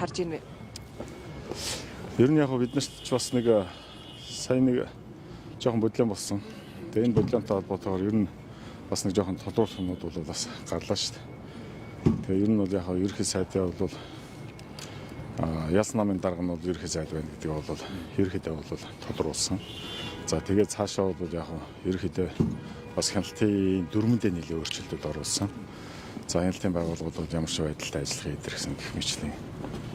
харж байна вэ? Ер нь яг бид нарт ч бас нэг сая нэг жоохон бодлон болсон. Тэгээ энэ бодлонтой холбоотойгоор ер нь бас нэг жоохон тодруулах юмнууд бол бас гарлаа шүү дээ. Тэгээ ер нь бол яг ерөнхий сайдын бол яс намын дарга нь бол ерөнхий сайд байна гэдэг бол ерөнхийдөө бол тодруулсан. За тэгээд цаашаа бол яг ерөнхийдөө бас хяналтын дүрмэндээ нэлээд өөрчлөлтүүд оруулсан. За хяналтын байгууллагууд бол ямар ч байдалтай ажиллах эдэр гэсэн гэх мэтлийн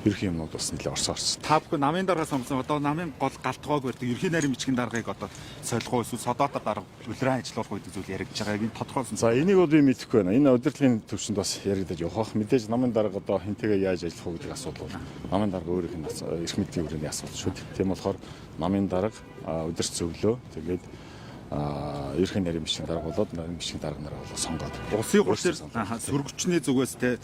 ерөнхий юмнууд бас нэлээд орсон орсон. Та бүхэн намын даргаа сонгосон. Одоо намын гол галтгоог барьдаг. Ерхий нарийн бичгийн даргаыг одоо солих уу эсвэл содоотор дарга улиран ажиллуулах гэдэг зүйл яригдж байгаа. Энэ тодорхойлсон. За энийг бол би мэдэхгүй байна. Энэ удирдлагын төвшөнд бас яригдаж явах бах. Мэдээж намын дарга одоо хинтэйгээ яаж ажиллах уу гэдэг асуудал бол намын дарга өөрийнх нь эрх мэдлийн хүрээний асуудал шүү дээ. Тийм болохоор намын дарга удирч зөвлөө. Тэгээд ерхий нарийн бичгийн дарга болоод нарийн бичгийн дарга нараа бол сонгоод. Улсын хурл дээр сөргөчний зүгээс те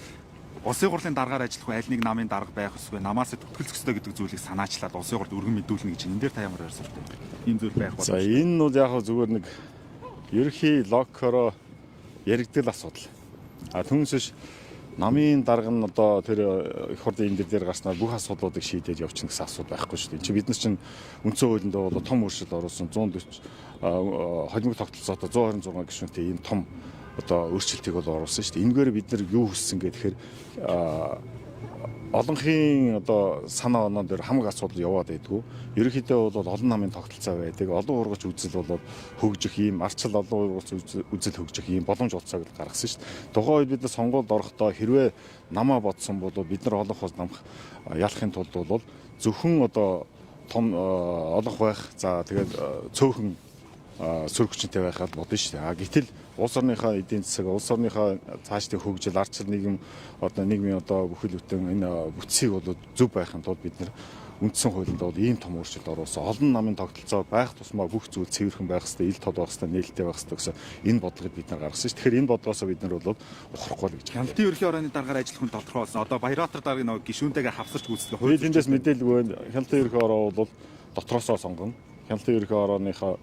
Улсын хурлын даргаар ажиллах аль нэг намын дарга байх ёсгүй намаас түтгэлцэх ёстой гэдэг зүйлийг санаачлаад улсын хурлд өргөн мэдүүлнэ гэж энэ дээр та ямар байр суурьтай? Ийм зүйл байх боломжтой. За энэ нь бол яг зүгээр нэг ерөнхий логикороо яригдэл асуудал. А түүнээс биш намын дарга нь одоо тэр их хурлын энэ дээр гарснаар бүх асуудлуудыг шийдээд явчихна гэсэн асуудал байхгүй шүү дээ. Чи бид нар чинь үндсэн хуулинд бол том өөрчлөлт оруулсан 140 холимог тогтолцоотой 126 гишүүнтэй ийм том одоо өөрчлөлтийг бол оруулсан шүү дээ. Энэгээр бид нар юу хүссэн гэхээр олонхын одоо санаа оноо дээр хамаг асуудал яваад байдгүй. Ерөнхийдөө бол олон намын тогтолцоо байдаг. Олон ургач үзэл бол хөгжих ийм арчил олон ургач үзэл хөгжих ийм боломж олцоог л гаргасан шүү дээ. Тухайн үед бид нар сонгуульд орохдоо хэрвээ намаа бодсон бол бид нар олонх бас намх ялахын тулд бол зөвхөн одоо том олонх байх. За тэгээд цөөхөн сөрөгчөнтэй байхад бодно шүү дээ. А гэтэл улс орныхоо эдийн засаг, улс орныхоо цаашдын хөгжил, ардчил нийгэм одоо нийгмийн одоо бүхэл бүтэн энэ бүтцийг бол зөв байхын тулд бид нар үндсэн хуулинд бол ийм том өөрчлөлт оруулсан. Олон намын тогтолцоо байх тусмаа бүх зүйл цэвэрхэн байх хэрэгтэй, ил тод байх хэрэгтэй, нээлттэй байх хэрэгтэй гэсэн энэ бодлогыг бид нар гаргасан шүү. Тэгэхээр энэ бодлогоосоо бид нар бол ухрахгүй л гэж. Хяналтын ерөнхий орооны даргаар ажиллах хүн тодорхой болсон. Одоо Баярбаатар даргын нөгөө гишүүнтэйгээ хавсарч гүйцэтгэх хууль. Би тэндээс мэдээлгүй байна. Хяналтын ерөнхий ороо бол дотроосоо сонгоно. Хяналтын ерөнхий орооныхоо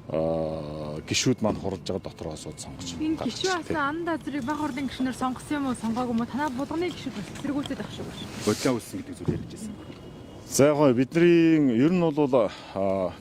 гишүүд маань хуралж байгаа дотроос сонгож. Энэ гишүүн асан анда зэрэг баг хурлын гишүүнээр сонгосон юм уу, сонгоогүй юм уу? Танаа булганы гишүүд бас эсэргүүцээд байх шиг байна. Бодлоо үүссэн гэдэг зүйл ярьж байсан. За яг гоё бидний ер нь бол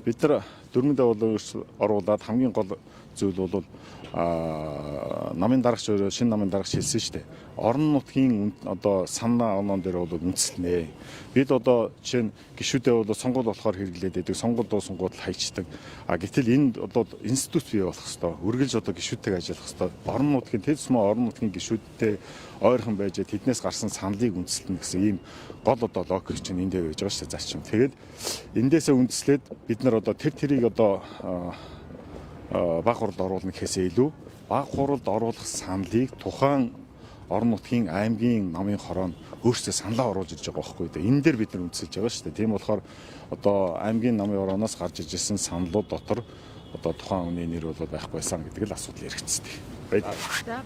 бид нар дөрмөндөө бол оруулаад хамгийн гол зүйл бол намын дарагч өөрөө шинэ намын дарагч хэлсэн шүү дээ. Орон нутгийн одоо санаа оноон дээр бол үндэслэнэ. Бид одоо жишээ нь гишүүдээ бол сонгуул болохоор хэрэглээд байдаг. Сонгуул дуусангууд л хайчдаг. А гэтэл энд одоо институт бий болох хэвээр. Үргэлж одоо гишүүдтэйг ажиллах хэвээр. Орон нутгийн тэд сумаа орон нутгийн гишүүдтэй ойрхон байж тэднээс гарсан саналыг үндэслэнэ гэсэн ийм гол одоо логик чинь энд байж байгаа шүү дээ зарчим. Тэгээд эндээсээ үндэслээд бид нар одоо тэр тэрийг одоо баг хуралд оруулна гэхээсээ илүү баг хуралд оруулах саналыг тухайн орон нутгийн аймгийн намын хороо нь өөрсдөө саналаа оруулж ирж байгаа байхгүй дээ. Энэ дээр бид нар үндэслэж байгаа шүү дээ. Тийм болохоор одоо аймгийн намын хорооноос гарч иж исэн саналууд дотор одоо тухайн хүний нэр бол байхгүй байсан гэдэг л асуудал яригдсан. За баярлалаа.